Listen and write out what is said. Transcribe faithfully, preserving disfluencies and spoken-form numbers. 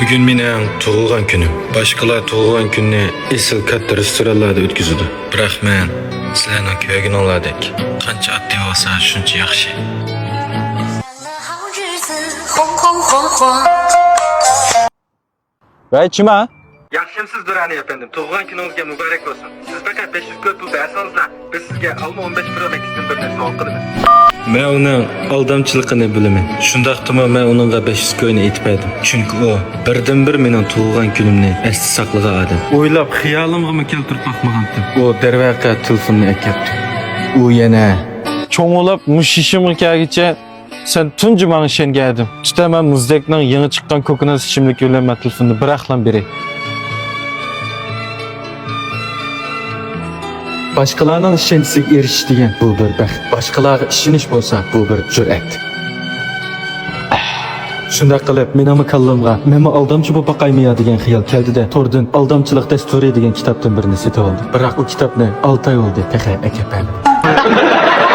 بۈگۈن مېنىڭ تۇغۇلغان كۈنۈم. باشقىلار تۇغۇلغان كۈنىنى ئېسىل كاتتا رېستورانلاردا ئۆتكۈزىدۇ. بىراق مەن سىلەرنىڭ كۆرگىنىڭلاردەك قانچە ئاددىي بولسا شۇنچە ياخشى. ۋەي، چىما! ياخشىمسىز، دۇرانى ئەپەندىم؟ تۇغۇلغان كۈنىڭىزگە مۇبارەك بولسۇن. سىز پەقەت بەش يۈز كوي پۇل بەرسىڭىزلا، بىز سىزگە ئالما ئون بەش پرو مەكستىن بىرنى سوۋغا قىلىمىز. مەن ئۇنىڭ ئالدامچىلىقىنى بىلىمەن. شۇنداقتىمۇ مەن ئۇنىڭغا بەش يۈز كوينى ئېيتىپ بەردىم. چۈنكى ئۇ بىردىنبىر مېنىڭ تۇغۇلغان كۈنۈمنى ئەستە ساقلىغان ئادەم. ئويلاپ خىيالىمغىمۇ كەلتۈرۈپ باقمىغانتىم. ئۇ دەرۋەقە تېلېفوننى ئەكەپتۇ. ئۇ يەنە چوڭ بولۇپ مۇشۇ يېشىمغا كەلگۈچە سەن تۇنجى ماڭا ئىشەنگەن ئادەم. تۇتە مەن مۇزدەكنىڭ يېڭى چىققان كوكونات ئىچىملىكى بىلەن مەن تېلېفوننى بىراقلا بېرەي. باشقىلارنىڭ ئىشەنچىسىگە ئېرىشىش دېگەن بۇ بىر بەخت. باشقىلارغا ئىشىنىش بولسا بۇ بىر جۈرئەت. شۇنداق قىلىپ مېنىڭمۇ كاللامغا، مەنمۇ ئالدامچى بولۇپ باقايمۇ يا دېگەن خىيال كەلدى-دە، توردىن ئالدامچىلىق دەستۇرى دېگەن كىتابتىن بىرنى سېتىۋالدىم. بىراق ئۇ كىتابنى ئالتە ئاي بولدى، تېخى ئەكەپ بەرمىدىم.